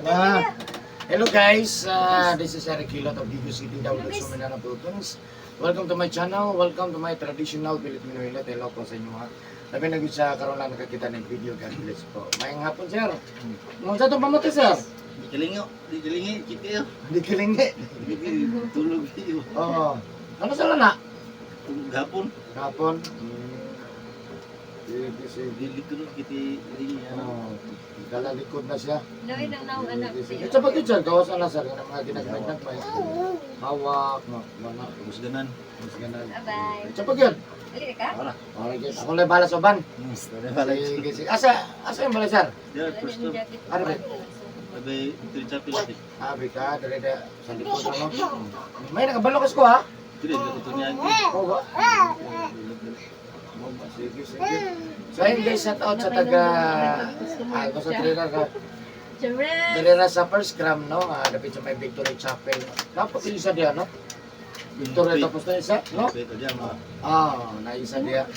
Ba. Hello guys, this is Eric Hilot of Gigo City, Davao del Sur, Mindanao, Philippines. Welcome to my channel. Welcome to my traditional Filipino hilot. Hello po sa inyo ha. Labi na gyud sa karon lang nakakita ng video. God bless po. Maayong hapon, sir. Mo sa itong pamote, sir? Di kalingo, di kalingi, kit kayo. Hindi kilingi. Di tulog kayo. Oo. Ano sa na? Tulog hapon. Hapon. Sige, sige. Dili tulog kiti lingi ano. Oo. Dalalikod na siya. Lawin ang naong anak. Sige, sige. Sa pagkit sir, gawas na sir, ng mga ginagmay-nagmay. Hawak, no, mana, Tapos ganan. mas ganan. Bye-bye. Sa pagkit. Dali ka? Wala. Okay, guys. Ako lang bala sa ban. Wala pala. Sige, sige. Asa, asa yung balay, sir? Yeah, first to. Ano ba? Abay, Chapel natin. Abi ka, dali da, sa likod ano. May nakabalo kas ko ha? Dili, dili ko niya. Oo ba? Oo ba? Sige, sige. So ayun guys, shout out sa taga, ah, sa Trina, Siyempre. dali na sa first gram, no? Ah, dapit sa may Victory Chapel. Dapat yung isa diyan, no? Victory tapos na isa, no? Ito diyan mga. Ah, naisa diya.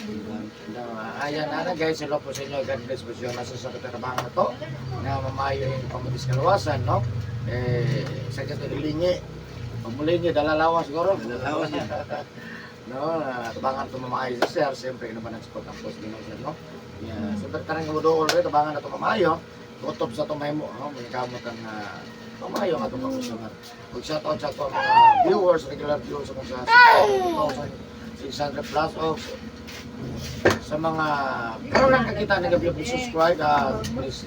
No, ayan, ana guys, hello po sa inyo. God bless po sa inyo. Nasa sa katrabaho na to, na mamayo yung pamutis kalawasan, no? Eh, sa katilingi. Pamulingi, dalalawa siguro. Dalalawa siya. No, tabangan ito mamayo sa sir. Siyempre, ino ba ng support ang post ginawa sir, no? Yeah. Siyempre, tarang gumodool rin, tabangan na ito mamayo. Kutob sa tumay mo, no? May kamot ang mamayo ang atong customer. Mag shout out sa ato ang mga viewers, regular viewers akong sa 600 plus of sa mga karon lang kakita ng gabi, please subscribe, please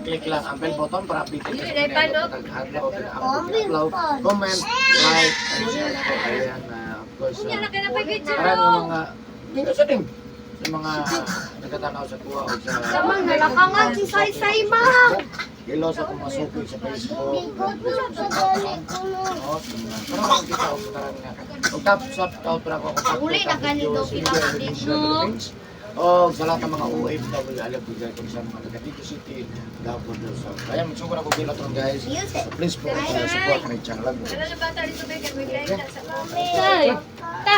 click lang ang bell button para updated ka sa mga upload, upload, comment, like, and share po. Ayan, of course, Unya na ka na pag-video. para mga dito sa team sa mga nagtatanaw sa kuha o sa Samang nalakangan si Saysay, ma. Hello sa akong masukoy sa Facebook. God bless po sa inyo. Oo, sa mga pero mga kita o sa tanan nga. Og top sa out ra ko ako. Uli na ganito, Philippines. O sa lahat ng mga OFW, alam ko guys, kung sa mga taga Tito City, Davao del Sur. Kaya magsugod ako bilat ron guys. So please po, support my channel. Wala na bata dito ba kay may na sa Tay. Ta.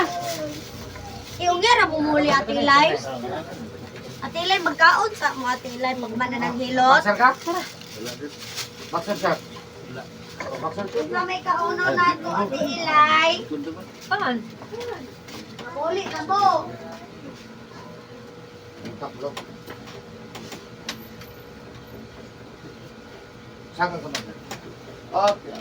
Iungya ra bumuli Ate Ilay. Ate Ilay magkaon sa mo Ate Ilay magmana ng hilot. Boxer ka? Boxer sir. Wala. Oh, boxer sir. Kung may kauno na to Ate Ilay. Kundo ba? Pan. Muli na mo. Ang tatlo. Saan ka kumain? Okay.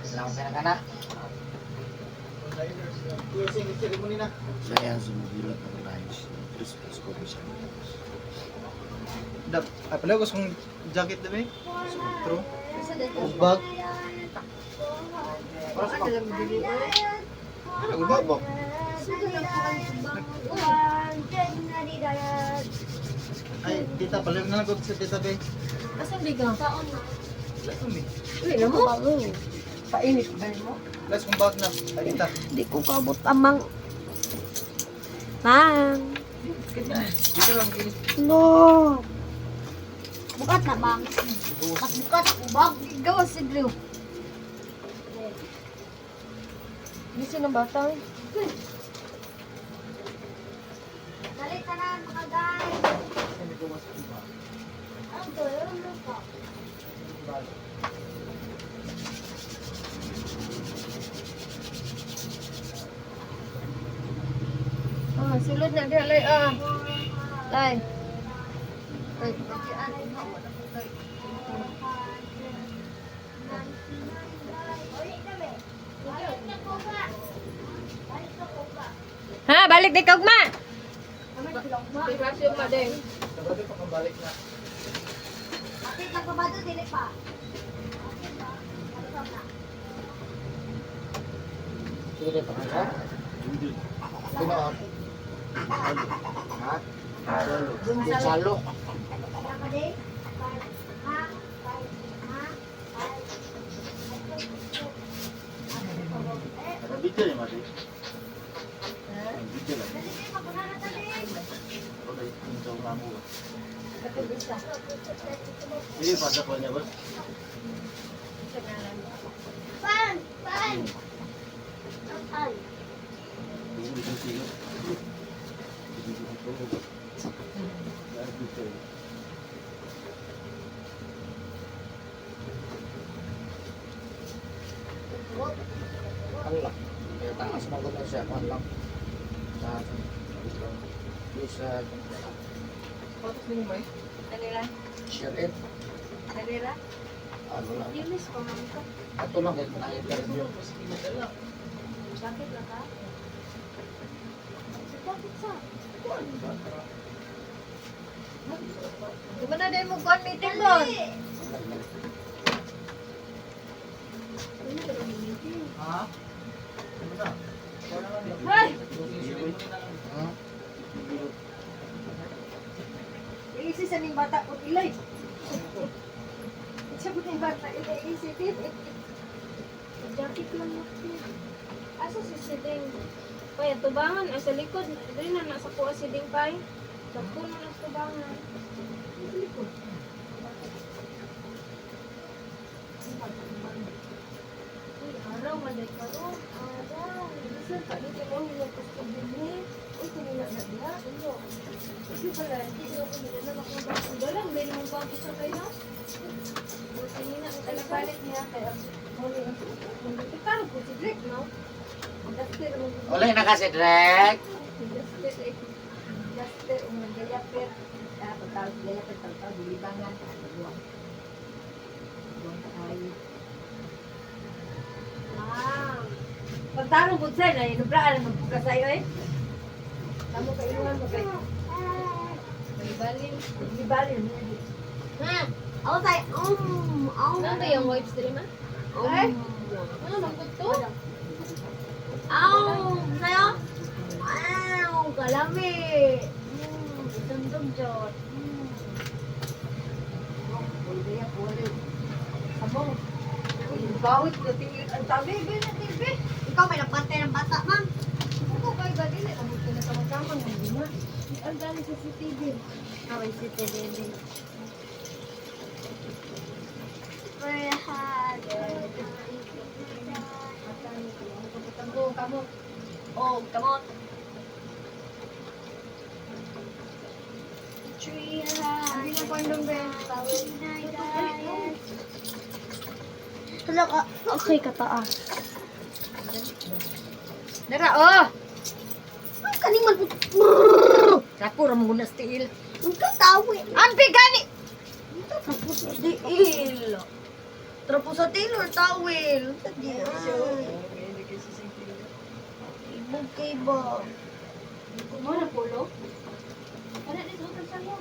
Salamat ka na ka na. Closing ceremony na. So ayan, sumugilot ng rice. Please, please, ko siya. Dap, ay pala gusto kong jacket diba eh. True. O bag. Para sa Ano ba ba? Ay, tita pala na lang ko sa tita be. Asan bigaw? Wala kami. Uy, na mo. Painit ba mo? Wala kong bag na. Ay, tita. Di ko kabot amang. Mang. Dito lang kinis. No. Bukat na bang. Mas bukat ako bag. Gawa si Drew. Gusto ng bata. Eh. Dali tanan mga guys. Ang tuyo pa. Ah, sulod na diha lay ah. Lay. Ay, Ha, balik di kagma. Sabado pa kang balik na. Ate, nagbabado dili pa. Sige, pa ka. Pinoon. Ha? Gonzalo. Video ni Mati. Video lang. Okay, ito ang amo. Hindi pa sa kanya, boss. Ano lang. Kaya taas mo na siya. Ano lang. Sa Bisa Patos din mo, May. Kanila. share it. Kanila. Ano lang. Yumis ko man ko. Ato lang kahit na-interview. Jacket lang ka? Sa jacket sa. Di ba na din mo kuan meeting doon? Ha? Ano na? Wala na rin. Hay! Hmm? Easy sa ning bata ko ilay. Sa ning bata ilay easy din. Jacket lang mo. Asa si Siding? Pay, tubangan. Ay, sa likod. Dili na nasa kuha si Ding, pay. Sa puno na sa tubangan. Uy, araw, maday ka ron. Araw. Bisan pa dito mo hilot ko dinhi. Uy kanina na diha. Ano? Kasi pala hindi na ko nila na ako Dalang, may naman ba ang isa kayo? Buti nina, ang Nagpalit niya kay mo ni ang Karo po si Drake, no? Duster mo. Wala na kasi, Drek. Duster eh. Duster o mga Ah, pagtawag gayaper tawag libangan buwang. Buwang tayo. Ah. Pagtarong pud sa na inubraan magbuka sa iyo eh. Kamo kay iluhan mo kay. Bali-bali. Libalin. Ha? Ako say, um. Ano ba yung wipes dili ma? Ay. Ano, mangkot to? Aw, sayo? Aw, kalami. Itundog jot. Sabong. Uy, bawit na tingin ang tabi, na TV. Ikaw may nagpantay ng bata, ma'am. Ako kay ba dili abot ko na sama-sama ng lima. Ang dali sa CCTV. Away si TV. Kamo, kamo. Oh, come on. Hindi na kondom ba? Hala ka, okay kataas. Dara oh. Ang kaning man. Sako ra mo na stiil. Ang katawi. Ampi gani. Trapo sa tiil. Trapo sa tiil or tawil. Ang tadi. Ibog kay ba? Mo na pulo? Ano dito sa sayo?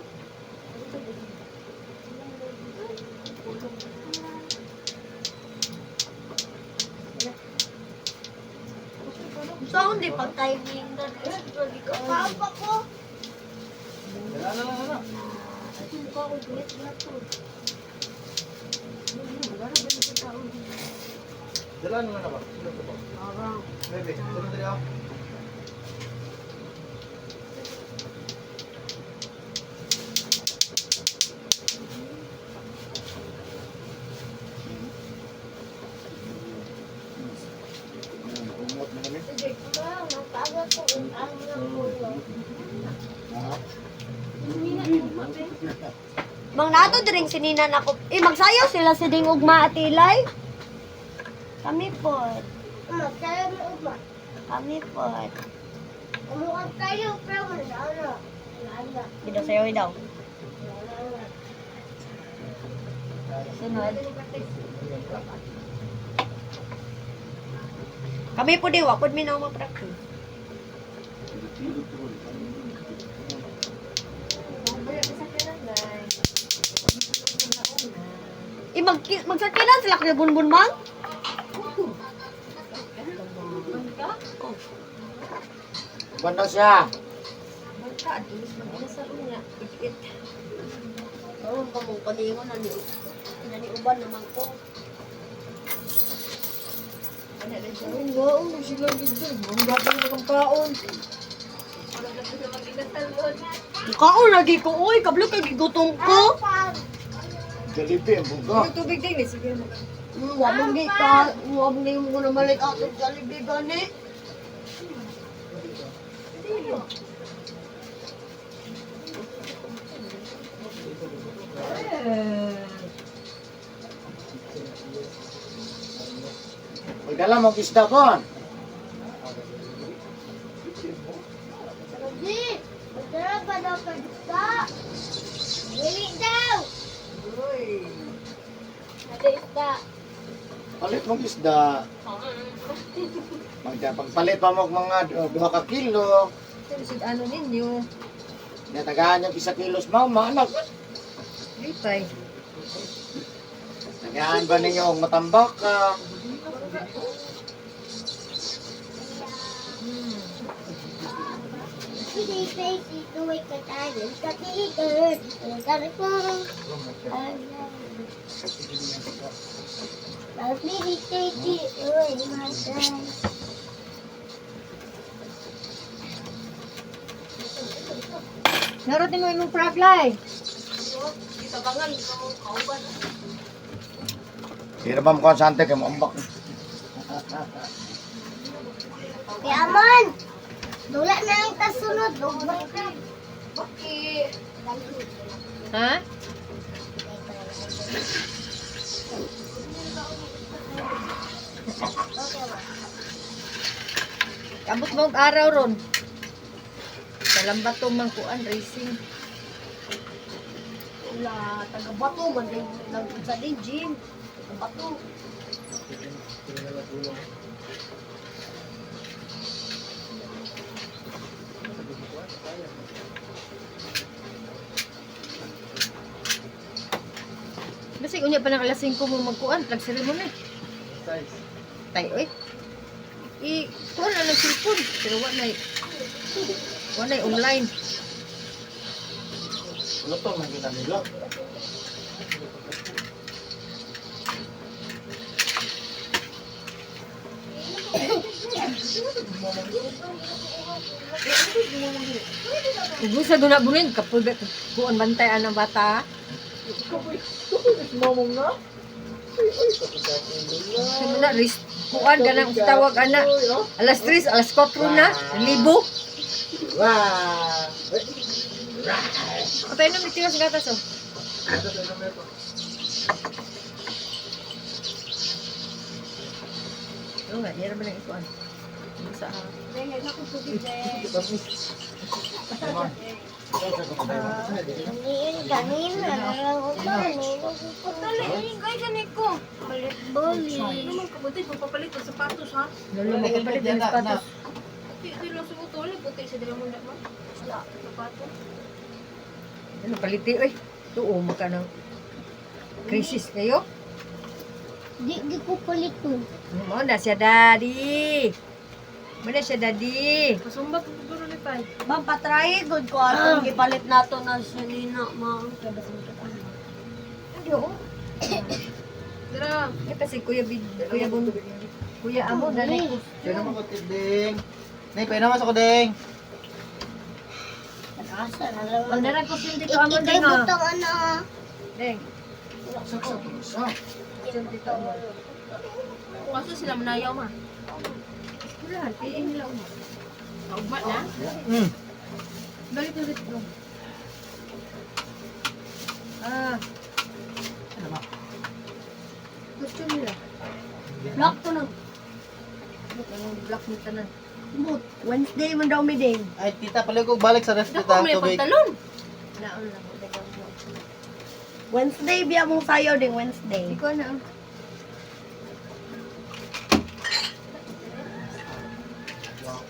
Gusto akong di pag timing na lagi ka. Papa ko. Dala na lang, ano? Mukha ko gulit na to. Dala na lang na ba? Sino to ba? Bebe, dala dali ah. Umot na kami. Ma, matawa ko ang ang pulo. Ha? Nina, ugma, be. Mang nato diring sinina na ko. Eh, magsayaw sila si Ding Ugma at Ilay. Kami po. Magsayaw ng ugma. Kami po. Umukat tayo, pero wala na. Wala na. Bida sayaw daw. Wala na. Sunod. Kami po di, wakod mi na ma-practice. Eh, magsakinan sila kaya bunbun mang? Banda siya. Bata, adulis mag-ina sa unya. It. Oo, kamong kalingon na ni uban naman ko. Ano rin siya? Ay, wow, sila gid. Ang dati na kang kaon. Wala na siya mag-inasal doon. Kaon lagi ko, oy, kablo kay gigutom ko. Jollibee ang buga. Yung tubig din eh. Sige mo. Wa mo gi ka, wa mo gi mo na malit ato Jollibee gani. Magdala mo isda kon. Lagi, magdala pa daw pagka. Dili daw. Ate isda. Palit mong isda. Magda pagpalit pa mo og mga 2 ka kilo. Sig ano ninyo? Natagaan yung 1 kilos mama anak. Lipay. Tagaan ba ninyo og matambak ka? Narot mo imong frog lay. Sira ba mo konsante kay mo ambak. Kuya Amon, dula na ang kasunod. Ha? Abot mo og araw ron. Sa lambato man kuan racing. Wala, taga bato man din nag sa din gym. Taga bato. Basig unya pa nang alas 5 mo magkuan, flag ceremony. Size. Tay oy. I kuan na ng cellphone pero wa na online. Luto man gyud na nila. Ugo sa duna bunin kapag kuan bantay anang bata. Sa na ris kuan ka nang tawag ana. Alas 3, alas 4 na, libo. Wah. Patay na may tiwas gatas oh. Oo nga, di ra ba nang ikuan. Sa Kanina, kanina, Dali, ay gani ko. Balik-balik. Ano man kabuti, pagpapalit og sapatos ha. Lolo mo kapalit ng sapatos. Di di lang suot ulit, puti sa dila mo na man. Sapatos. Ano paliti oy. Tuo maka ng krisis kayo. Di, di ko palit to. Mo na siya daddy. Mo na siya daddy. Pasumba po siguro ni Pai. Ma'am, patry good ko atong gipalit nato na sa nina, ma'am. Ano? Dira. Eh kasi Kuya Bid, Kuya Bun, Kuya Amo dali ko. Pwede naman ko, Ding. Nay, pwede naman ako, Ding. Nag-asa na lang. Ang darang ko dito amo Ikay ding ah. butang ano ah. Ding. Saksa to sa. Dito amo. Kaso sila manayaw ma. Eskwelahan, piin nila uma. Kaugma na. Balik ulit dong. Ah. Gusto nila. Black to na. Ang black ni tanan. But, Wednesday man daw mi ding. Ay, tita, pala ko balik sa ref, Dako tita. may Tubig. pantalon. Naon lang ko dagang mo. Wednesday biya mong sayo ding Wednesday. Ikaw na. Oh.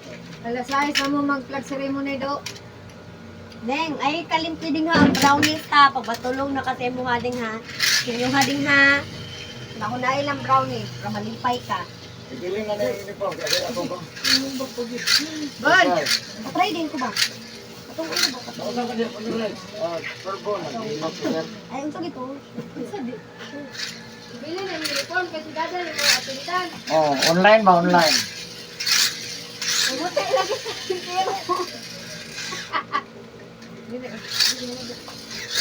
Alas 6 na mo mag-flag ceremony do. Deng, ay kalimpi ding ha, ang brownies ha. Pagpatulong na kasi mo ha ding ha. Sinyo ha ding ha. Naku na ilang brownies, para malipay ka. Ipiling na na yung uniform kay ako ba. Bon! Patry din ko ba? Atong ano ba? Ako sa kanya pag Ah, purple na ilok sir. Ay, unsa gito? Bili na yung uniform kasi dada yung mga atilitan. Oh, online ba online? Mabuti lagi sa pero.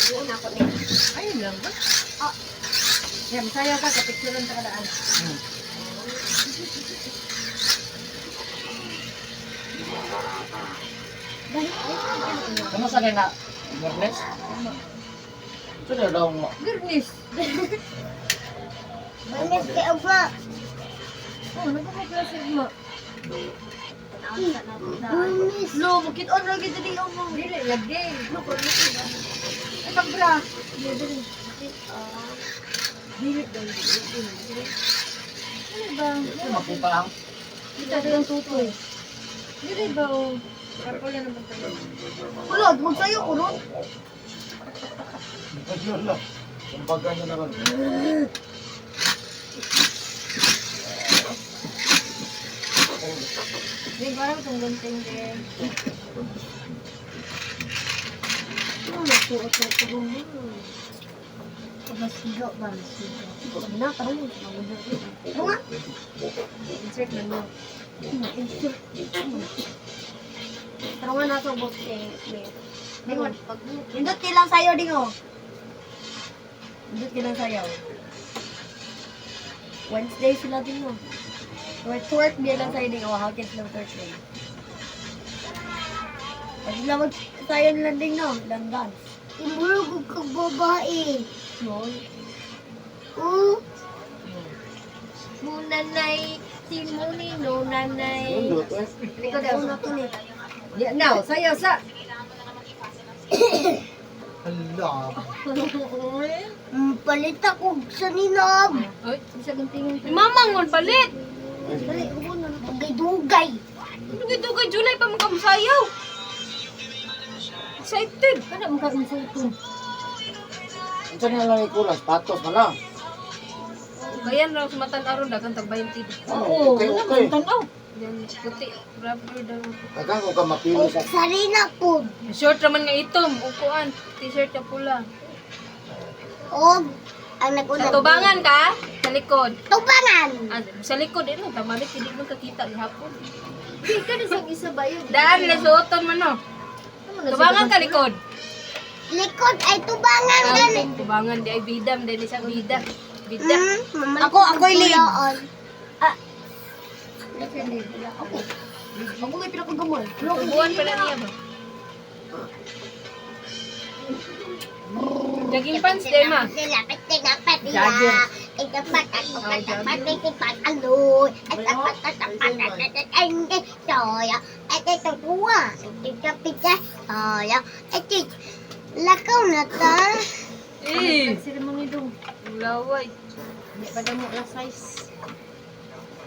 Tuguon ako ni. Ayun lang ba? Ah. Yan, masaya ka, kapicturan sa kadaan. Ano sa na? Mernes? Ito na daw mo. Goodness! Manis kay Ugma. Oh, nagpapakla sa mo. Manis. Lo, makit-on ra gid diri mo. Dili, lagi. Ay, pagbra. Dili, dili. Dili. Ano ba? Ito makita ang. Kita rin ang tutoy. Dili ba o? Purple na naman tayo. Ulo, magsayo ko ron. Wala. Kumbaga niya na ron. Hindi, parang itong gunting din. Ano nagsuot sa tugong mo? Masigaw ba? Masigaw. Na, tarong. Ano nga? Insert na mo. Insert. Tarong nga nasa box eh. Dingon. Indot kilang sayo dingo. Indot kilang sayo. Wednesday sila dingo. Or twerk biya lang sayo dingo. How can sila twerk din? Pag sila mag sayo nila ding no, lang dance. Imulog og kag babae. No. Oo. Munanay, si Munino nanay. Nindot eh. Likod daw. Ano to ni? Yeah, now, sayo sa. Hala. Palit ako sa ninog. Oy, Bisa guntingan. mamang mon palit. Dali, ubo na. Dugay-dugay. Dugay-dugay July pa man kamusayaw. Excited. Kana mo ka insulto. Ito na lang ikulas. Patos na lang. Bayan raw sumatan aron daghang tag 20. Oh, okay, okay. Tanaw. Yan puti rubber daw. Daghang ko ka mapilo sa Sarina po. Short raman nga itom, upuan, t-shirt na pula. Og ang nag-una. Sa tubangan ka? Sa likod. Tubangan. Ah, sa likod eh, no, tamalik, hindi mo kakita gihapon. Di ka na sa isa ba yun? Daan na suoton man no. Tubangan ka likod. Likod ay tubangan gani. Tubangan di ay bidam di sa bida. Bida. Ako, ako'y lead. Tulaan. Ako. Ako may pinakagamay. Tubuan pala niya ba? Jogging pants di ma. Lakaw na ta. Eh, Ceremony dong. laway. Hindi pa damo la size.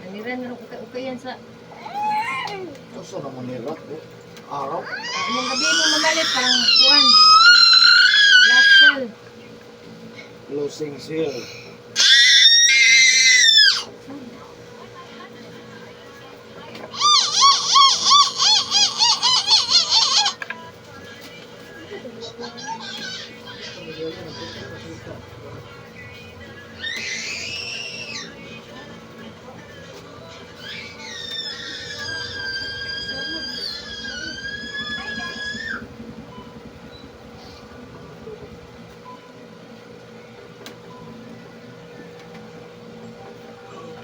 Naniran na ukay-ukay yan sa Gusto na mo nila. Araw. Imong gabi mo mamalit parang kuan. Last cell. Closing seal.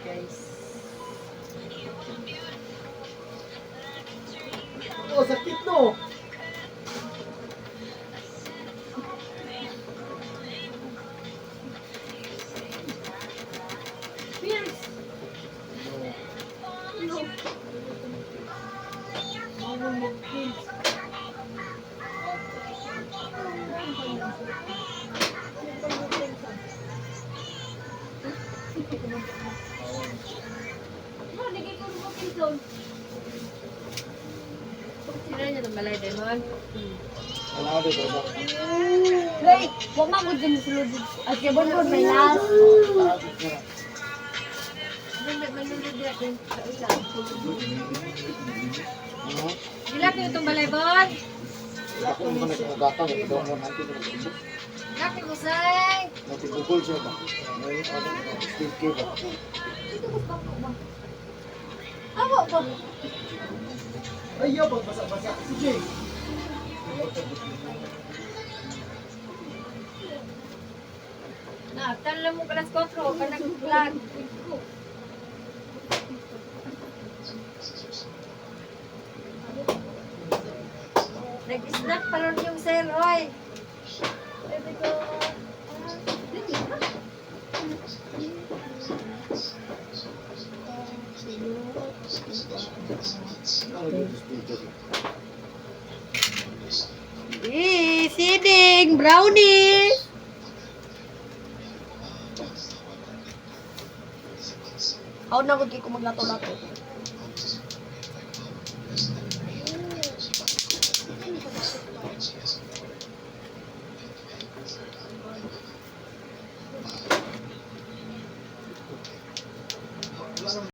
Guys. Oh, sakit no. Sino niya itong balay demon? Wala dito sa. Wait, wa man gud din sulod. At kay bon may last. Ano? Gilap niyo itong balay bon. Ako mo na kagatan ito mo nanti ko nag-ibok. Gilap niyo say. Natibukol siya ba? May ano Steve K ba? Awa ba? Ayaw, pagbasa-basa. Si Jay. Naabtan lang mo alas 4 ka nag-vlog. Nag-snack pa ron yung sir, oy. Pwede ko. Ano dito studio? Eh, siding, brownies. Ako na ko maglato-lato.